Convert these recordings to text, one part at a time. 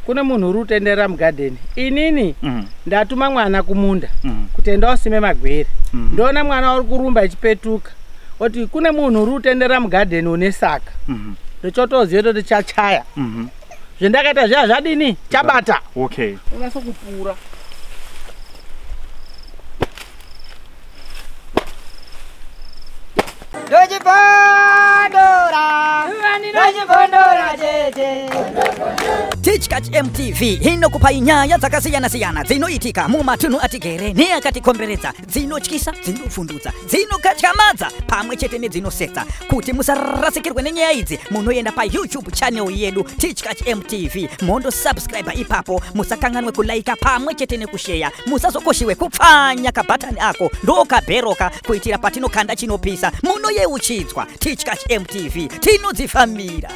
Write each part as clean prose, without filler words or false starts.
Kune munhu uri kutenderera mugadheni. Inini ndatuma mwana kumunda kuti enda usime magwere. Ndoona mwana uri kurumba achipetuka. Oti kune munhu uri kutenderera mugadheni une saka. Ndochotoziva kuti chachaya. Zvendakaita zviya zvadini? Chabata. Okay. Unasa kupura. Tichkach MTV inokupai nyaya dzakasiyana-siyana dzinoitika mumatunhu atigere neakatikomberedza, dzinotyisa, dzinovhundutsa, dzinokatyamadza pamwe chete nedzinosetsa. Kuti musarasikirwe nenyaya idzi, munoenda paYouTube channel yedu Tichkach MTV, mondosubscribe ipapo, musakanganwe kulaika pamwe chete nekusheya, musazokoshiwe kupfanya kabhatani ako ndokabheroka kuitira patinokanda chinopisa munoyeuchidzwa. Tichkach MTV tinodzifambira.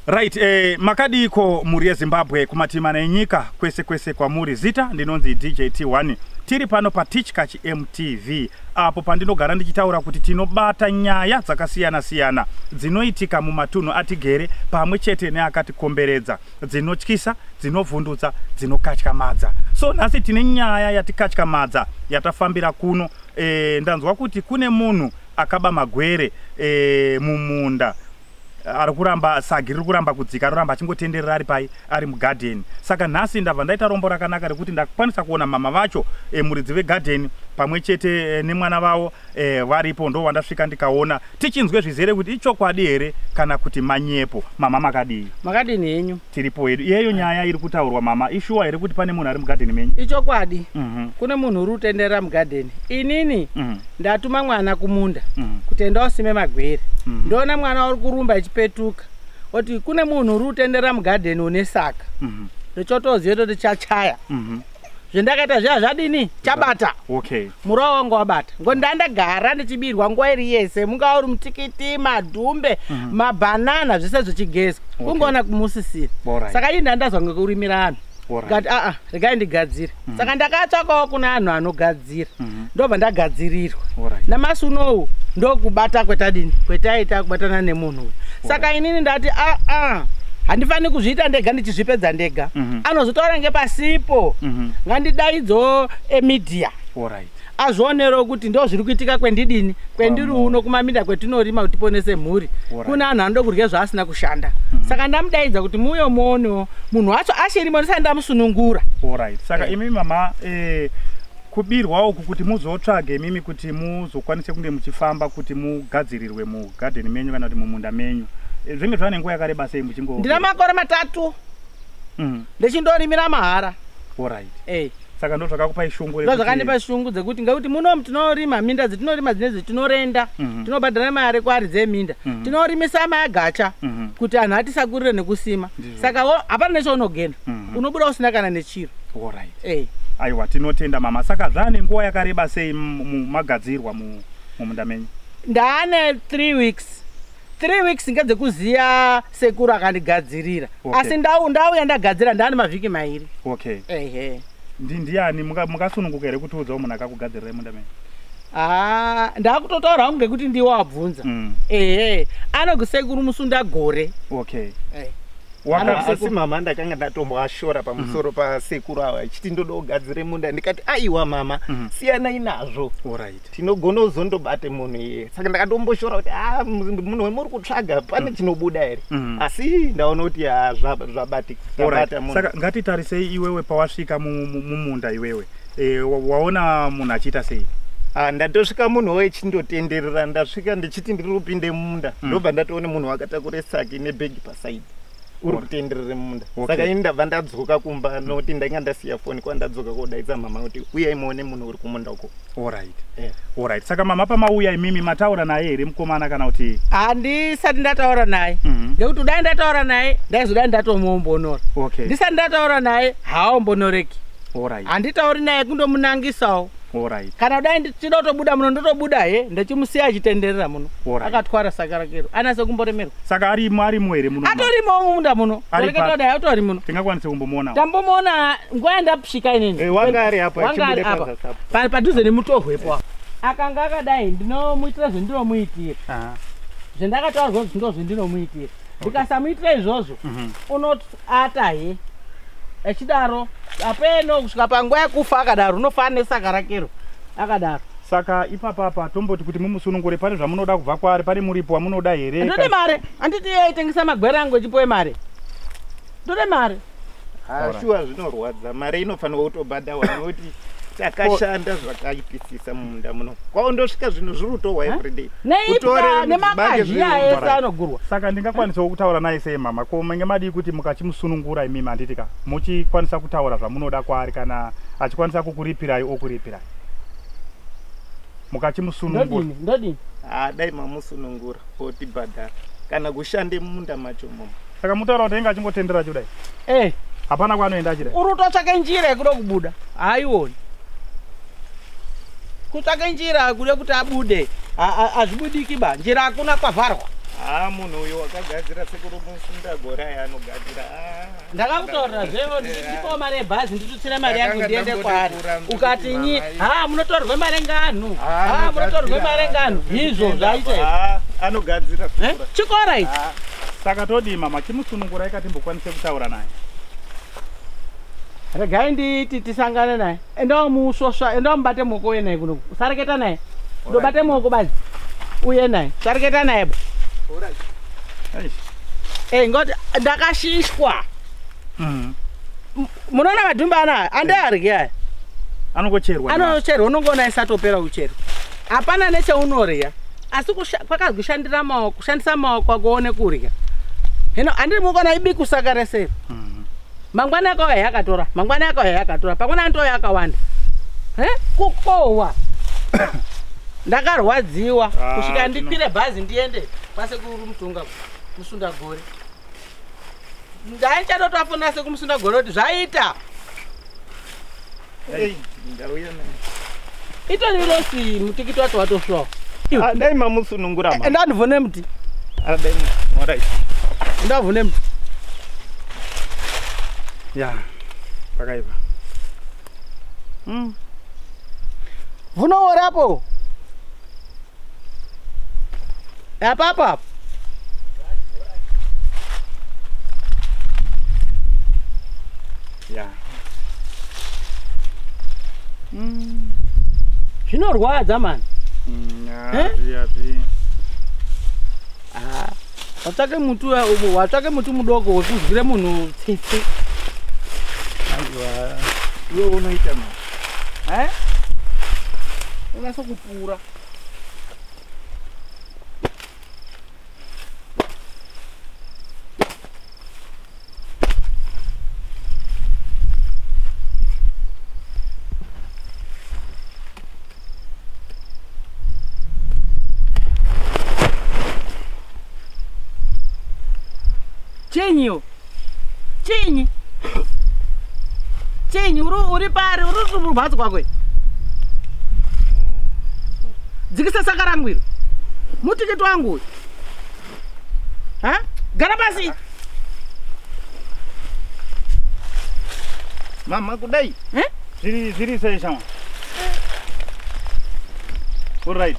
Right, makadiko mhuri yeZimbabwe kumatimana enyika kwese kwese kwamuri. Zita ndinonzi DJ T1. Tiri pano paTichkach MTV apo pandinogara ndichitaura kuti tinobata nyaya dzakasiyana siyana dzinoitika mumatunhu atigere pamwe chete neakatikomberedza, dzinotyisa, dzinovhundutsa, dzinokatyamadza. So nhasi tine nyaya yatikatyamadza yatafambira kuno. Ndanzwa kuti kune munhu akaba magwere mumunda, ari kuramba sagi riri kuramba kudzika, roramba achingotenderera ari pai ari mugadheni. Saka nhasi ndabva ndaita rombo rakanaka rekuti ndakwanisa kuona mama vacho, muridzi vegadheni pamwe chete nemwana vavo varipo. Ndo wandasvika ndikaona tichinzwe zvizere kuti ichokwadi here kana kuti manyepo. Mama makadii? Makadini henyu? Tiripo hedu. Iyeyo nyaya iri kutaurwa mama, ishuwa here kuti pane munhu ari mugadheni menyu? Ichokwadi. Kune munhu uri kutenderera mugadheni. Inini ndatuma mwana kumunda kuti enda usime magwere. Ndoona mwana uri kurumba achipetuka. Oti kune munhu uri kutenderera mugadheni une saka. Ndochotoziva kuti chachaya. Zvendakaita zviya zvadini? Chabata. Okay. Murawo wangu wabata. Ngo ndandagara ndichibirwa nguva iri yese, mungaa uri mutikiti, madhumbe, mabhanana zvese zvichigezwa. Okay. Kungoona kumusisira. Saka ini ndandazwa ngekurimira anhu. Ngati a regai ndigadzire. Saka ndakatsvakawo kuna anhu anogadzira. Ndobva ndagadzirirwa. Namasi unowu ndokubata kwetadini? Kwetaita kubatana nemunhu uyu. Saka inini ndati handifani kuzviita ndega ndichizvipedza ndega. Anozotaura ngepasipo. Ngandidaidzo emedia. Azvionero kuti ndo zviri kuitika kwendidini, kwendiri uno kumaminda kwetinorima kuti tiponese mhuri. Kuna anhu anoda kurya zvaasina kushanda. Saka ndamudaidza kuti muuye muonewo munhu wacho achirimo ndisati ndamusunungura. Saka imi mama, kubirwa uku kuti muzotsvage imimi kuti muzokwanise kunge muchifamba kuti mugadzirirwe mugadheni menyu kana kuti mumunda menyu, zvinge zvava nenguva yakareba sei muchingo? Ndina makore 3. Ndichindorimira mahara. Saka ndo zvakakupai shungu Ndo zvakandipa shungu dzekuti ngekuti muno tinorima minda dzetinorima dzinedzi tinorenda, tinobhadhara mari kuaridzi eminda, tinorimisa magacha kuti anhu atisakurire nekusima. Saka hapana nechaunogenda, unobuda usina kana nechiro. Aiwa, tinotenda mama. Saka zvane nguva yakareba sei magadzirwa mumunda menyu? Ndaane 3 weeks. 3 weeks ngedzekuziya sekuru akandigadzirira. Asi ndau yandagadzira ndaane mavhiki 2. Ndiani mukasununguka here kuti udzawo munhu akakugadzirirai munda menyu? Ndakutotaura hangu ngekuti ndiwe wabvunza. Anokusekuru musunda gore. Asi mama ndakanga ndatomboashora pamusoro pasekuru ava achiti ndoda kugadzire munda, ndikati aiwa mama, siyanai nazvo. Tinogona kuzondobate munhu iye. Saka ndakatomboshora kuti munhu wemuri kutsvaga pane chinobuda here? Asi ndaona kuti zvabatika. Zvabata munhu. Saka ngatitarisei iwewe pawasvika mumunda iwewe. Waona munhu achiita sei? Ndatosvika munhu wechindotenderera, ndasvika ndichiti ndiri kupinde mumunda. Ndobva ndatoona munhu wakatakura saki nebhegi pasaidi. Uri kutenderera mumunda. Saka ini ndabva ndadzoka kumba nokuti ndainga ndasiya foni kwandadzoka kodaidza mama kuti uyai muone munhu uri kumunda uko. Saka mama pamauya imimi mataura naye here mukomana kana kuti? Handisati ndataura naye. Ngekuti dai ndataura naye ndaizodai ndatomuombonora. Ndisati ndataura naye haaombonoreki. Handitauri naye kundomunangisawo. Kana dai ndichida kutobuda muno ndotobuda he, ndichimusiya achitenderera muno. Akatwara saka rakero. Anase kumboremerwa. Saka arimo here muno? Atorimo mumunda muno. Ari Reketa pa- kudai atori muno. Tingakwanise kumbomuona. Tambomuona nguva yandasvika inini. Wanga ari apa, Wanga ari achibuda apa. pazasi apo. Padhuze nemutohwepo apa. Akanga akadai ndinomuitira zvendinomuitira. Zvendakataurwa kuti ndozvendinomuitira. Ndikasamuitira izvozvo, unoata he. Echidaro apeno kusvika panguva yekufa akadaro, unofa nesaka rakero akadaro. Saka ipapapa tomboti kuti mumusunungure, pane zvamunoda kubva kwaari, pane muripo wamunoda here? Ndode mare. Handiti iye aitengesa magwere angu echipuwe mare. Ndode mare. Shuwa zvinorwadza. Mare inofanirwa kutobhadharwa nekuti takashanda zvakaipisisa mumunda muno. Kwaundosvika zvinhu zviri kutorwa everyday. Neipwa nemakazhiya ese anogurwa. Saka ndingakwanisawo kutaura naye sei mama? Ko menge madii kuti mukachimusunungura imimi handiti ka? Muchikwanisa kutaura zvamunoda kwaari kana achikwanisa kukuripirai okuripirai. Mukachimusunungura. Ndodini? Dai mamusunungura otibhadhara kana kushande mumunda macho momo. Saka mutaura kuti ainge achingotendera chudai. Hapana kwaanoenda achidai. Uri kutotsvake njira yekuda kubuda. Haioni. Kutsvake njira kuda kuti abude. Hazvibudiki ba. Njira hakuna kwavharwa. Munhu uyu wakagadzira sekuru Musundagore aya anogadzira. Ndakakutaurira zvevo ndipowo mari yebhazi nditutsire mari yangu ndiende kwaari. Ukati nyi, munotorwe mari nganu. Munotorwe mari nganu. Izvo zvaita. Anogadzira. Chikora ichi. Saka todii mama, chimusunungurai katimbokwanise kutaura naye. Regai nditi tisangane naye. Endawo musvosva, endawo mubate muoko uye naye kuno. Usareketa naye. Ndobate muoko badzi. Uye naye. Usareketa naye ba. Ngoti ndakashishwa. Munoona madhumba anaya andearyi aya. Anongocherwa. Anocherwa, unongoona isatopera kucherwa. Hapana necheunorya. Asi kwakazi kushandira maoko, kushandisa maoko ako uone kurya. Hino andiri mukuona ibiku saka rese. Mangwana akauya yakatora, mangwana akauya yakatora, pamweni anotouya akawanda. Kukohwa. Ndakarwadziwa kusvika ndikwire bhazi ndiende kwasekuru Mutunga Musundagore. Ndaichatotoafona sekuMusundagore kuti zvaita. Ndauya naye. Itori rosi mutikiti wacho watosvawo. Dai mamusunungura mama. Ndandivhune muti. Dai, alright. Ndavhune muti. Ya, pakaipa. Vunoworapo. Apapa. Ya. Zvinorwadza mani. Watsvake muti watsvake muti mudoko wekuzwire munhu tsitsi. Aiwa, iwe unoita mani. Unasa kupura. Chinyi. Chinyi. Chinyi uri pari uri kumbatso kwako. Dzikisa saka rangu iro. Mutikiti wangu uyu. Gara pasi. Mama kudai. Zviri sei shama? All right.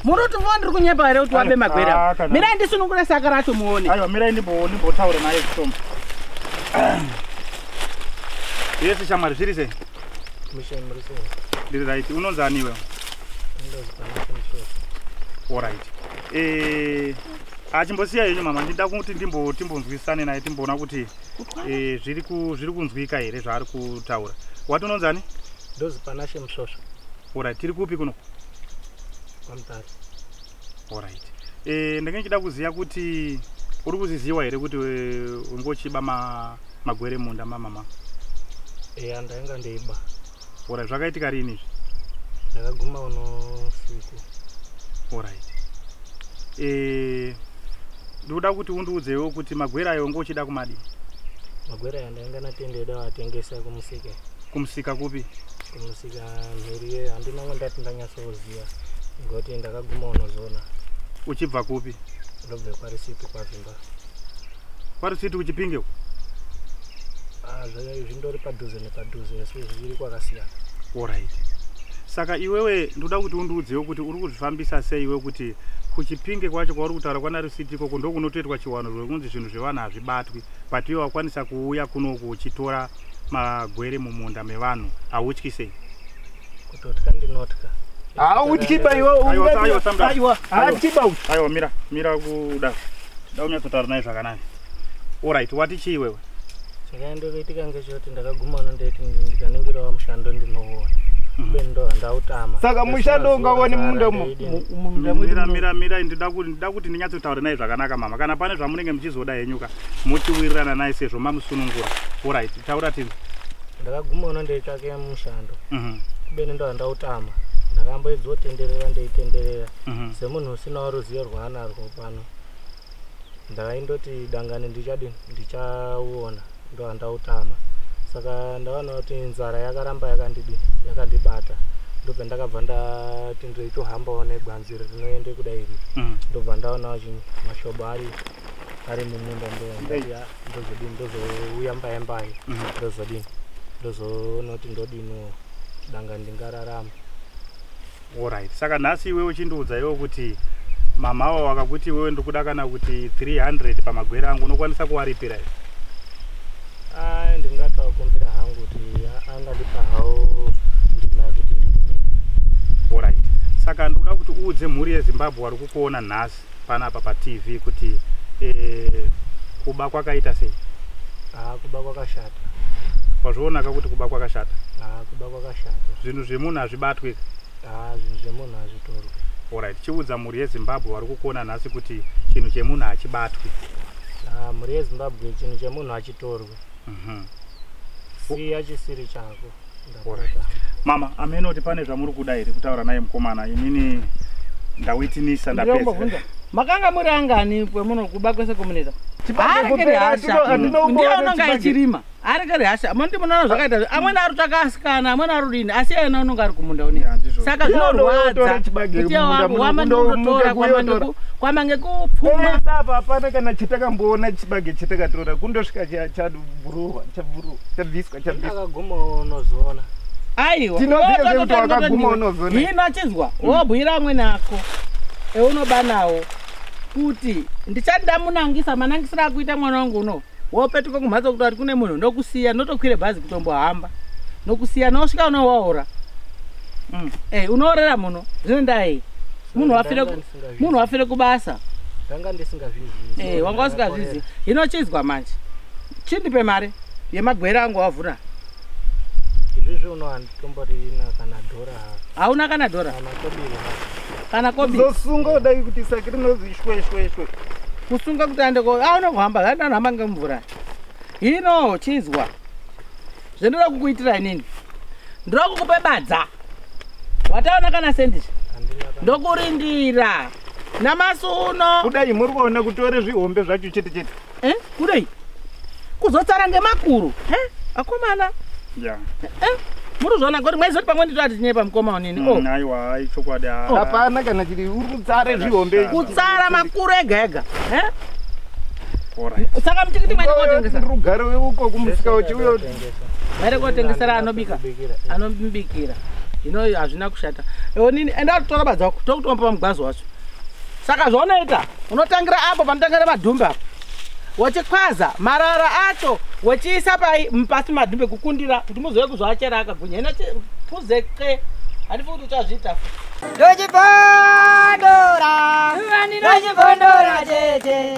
Munoti mvua ndiri kunyepa here kuti wabe magwera? Mirai ndisunungure saka racho muone. Aiwa, mirai ndimbotaura naye zvishoma. Yes shamwari, zviri sei? Ndiri right. Unonzi ani iwewe? All right. Achimbosiya yenyu mama, ndida kuti timbonzwisane naye timboona kuti zviri kunzwika here zvaari kutaura. Wati unonzi ani? Ndozi Panashe Musvosva. All right, tiri kupi kuno? Kwamutare. All right. Ndenge ndichida kuziya kuti uri kuziziwa here kuti ungochiba magwere munda mamama? Ndainga ndeiba. All right, zvakaitika rini izvi? Ndakaguma uno usiku. All right. Ndikuda kuti undiudzewo kuti magwere ayo ungochida kumadii? Magwere aya ndainga natendeda atengesa kumusika. Kumusika kupi? Kumusika mhiri, handina ndati ndanyatsoziya ngoti ndakaguma unozona. Uchibva kupi? Ndobve kwaRisitu kwaVhimba. KwaRisitu kuChipinge? Zvindori padhuze nepadhuze, asi zviri kwakasiyana. All right. Saka iwewe ndoda kuti undiudzewo kuti uri kuzvifambisa sei iwe kuti Kuchipinge kwacho kwauri kutaura kwana risiti ikoko ndokunotoitwa chiwano zvekunzi zvinhu zvevanhu hazvibatwi, but iwe wakwanisa kuuya kunoku uchitora magwere mumunda mevanhu, hautyi sei? Kutotya ndinotya. Hautyiba iwe. Aiwa, aiwa, Samda. Aiwa, haatyiba uyu. Aiwa, mira, mira, kuda da kunyatsotaura naye zvakanaka. Alright, wati chii iwewe? Chakaendokuitika ngechekuti ndakaguma uno ndeiti ndikaningirawo mushando ndinouona, kubeni ndo handautama. Saka mushando ungaone mumunda umo? Mumunda mwedu Mira, mira, mira, ndida kuti ndinyatsotaura naye zvakanaka. Mama, kana pane zvamunenge muchizoda henyuka muchiwirirana naye sezvo mamusunungura. Alright, taura tinzi. Ndakaguma uno ndeitsvake mushando, kubeni ndo handautama. Ndakamboedzotenderera, ndeitenderera semunhu usinawo ruzivo rwaanarwo pano. Ndaindoti dangani ndichadini, ndichauona, ndo handautama. Saka ndaona kuti nzara yakaramba yakandidini, yakandibata. Ndobva ndakabva ndati ndeitohambawo negwanzi rinoende kudai iri. Ndobva ndaonawo chinyi mashobo ari mumunda. Ndoti ndozodini, ndozouya mbaye mbaye. Ndozodini, ndozoona kuti ndodiniwo, danga ndingararama. Alright, saka nhasi iwewe uchindiudza iwe kuti mama avo wakakuti iwewe ndikuda kana kuti 300 pamagwere angu, unokwanisa kuwaripira here? Ai, ndingatoakumbira hangu kuti angandipa hawo ndima yekuti ndidini. Alright, saka ndikuda kuti uudze mhuri yeZimbabwe wari kukuona nhasi panapa paTV kuti kuba kwakaita sei? Haa, kuba kwakashata. Wazvionaka kuti kuba kwakashata? Haa, kuba kwakashata. Zvinhu zvemunhu hazvibatwi. Haa, zvinhu zvemunhu hazvitorwi. Alright, chiudza mhuri yeZimbabwe wari kukuona nhasi kuti chinhu chemunhu hachibatwi. Haa, mhuri yeZimbabwe, chinhu chemunhu hachitorwi. Siya chisiri chako. Alright. Ndapota. Mama, amene kuti pane zvamuri kuda here kutaura naye mukomana? Inini ndawitinisa, ndapedza. Ndinombobvunza, makanga muri angani kwemuno kuba kwese kumunoita? Chibage Arekeri kupera, hasha. handina Ndiye kumboona unonga chibage. achirima, arekeri hasha. Mundi munoona zvakaita, amweni ari kutsvaka asikana, amweni ari kudini, asi ena unonga ari kumunda une. Ya, ndizvo. Saka Iye unotora zvinorwadza chibage kuti mumunda muno, wama kundomuka ndinotora kuyotora. kwama ngekupfuma. Pese apa hapana kana chatakamboona chibage chatakatora, kundosvika chabvururwa, chabvururwa, chabviswa, chabviswa. Ndakaguma unozoona. Aiwa. Tinoziva kuti wakaguma unozoona. Hino achizwa wobhuyira amweni ako eunoba nawo kuti ndichati ndamunangisa manangisiro akuita mwana wangu uno, wopetuka kumhatso kuti ati kune munhu ndokusiya, ndotokwire bhazi kutombohamba nokusiya, nosvika unowaora. Unoorera muno zvino ndai munhu wafire Ndanga ndisingazvizivi. Munhu wafire kubasa. Ndanga ndisingazvizivi. Wanga usingazvizivi. Hino chizwa manje, chindipe mari yemagwere angu wavhura. Izvizvi uno handitomborina kana dhora haro. Hauna kana dhora? Kana kobiri haro. Kana kobi? Zosunga kudai kuti saki rinozi shwe shwe shwe. Kusunga kuti aende aone kuhamba, anohamba ngemvura. Hino chizwa zvendinoda kukuitira inini, ndoda kukupe badza. Wataona kana sendizvi? Handina kana. Ndokurindira namasi uno. Kudai muri kuona kutore zvihombe zvacho chete chete. Kudai kuzotsara ngemakuru. Akomana. Ya. Muri zvoona ngoti mwaizoti pamwe nditoti tinyepa mukoma unini. Oh. Aiwa, ai, chokwadi. Hapana kana chiri, uri kutsare zvihombe. Kutsara makuru ega ega. Alright. Saka muchikuti mwaende kotengesa? Rugare uko kumusika uchiuya. Maende kotengesera anobika? Kubikira. Anomubikira. Hino hazvina kushata. Onini, enda kutora badza wako, tokutomba pamugwazi wacho. Saka zvaunoita, unotangira apo panotangira madhumbe apo, wechikwaza marara acho, wechiisa pai pasi madhumbe kukundira kuti muzive kuzvaachera akagwinya. Hino puzeke, handifi kuti uchazviita fu. Ndochibondora, ndochibondora chete.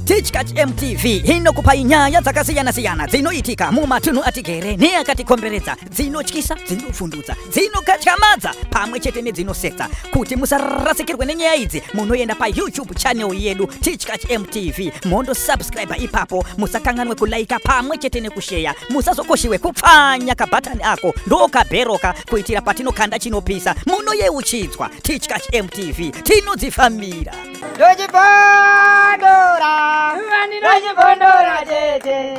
Tichkach MTV inokupai nyaya dzakasiyana-siyana dzinoitika mumatunhu atigere neakatikomberedza, dzinotyisa, dzinovhundutsa, dzinokatyamadza pamwe chete nedzinosetsa. Kuti musarasikirwe nenyaya idzi, munoenda paYouTube channel yedu Tichkach MTV, mondosubscribe ipapo. Musakanganwe kulaika pamwe chete nekusheya. Musazokoshiwe kupfanya kabhatani ako ndokabheroka kuitira patinokanda chinopisa munoyeuchidzwa. Tichkach MTV, tinodzifambira. Ndochibondora, ndochibondora chete.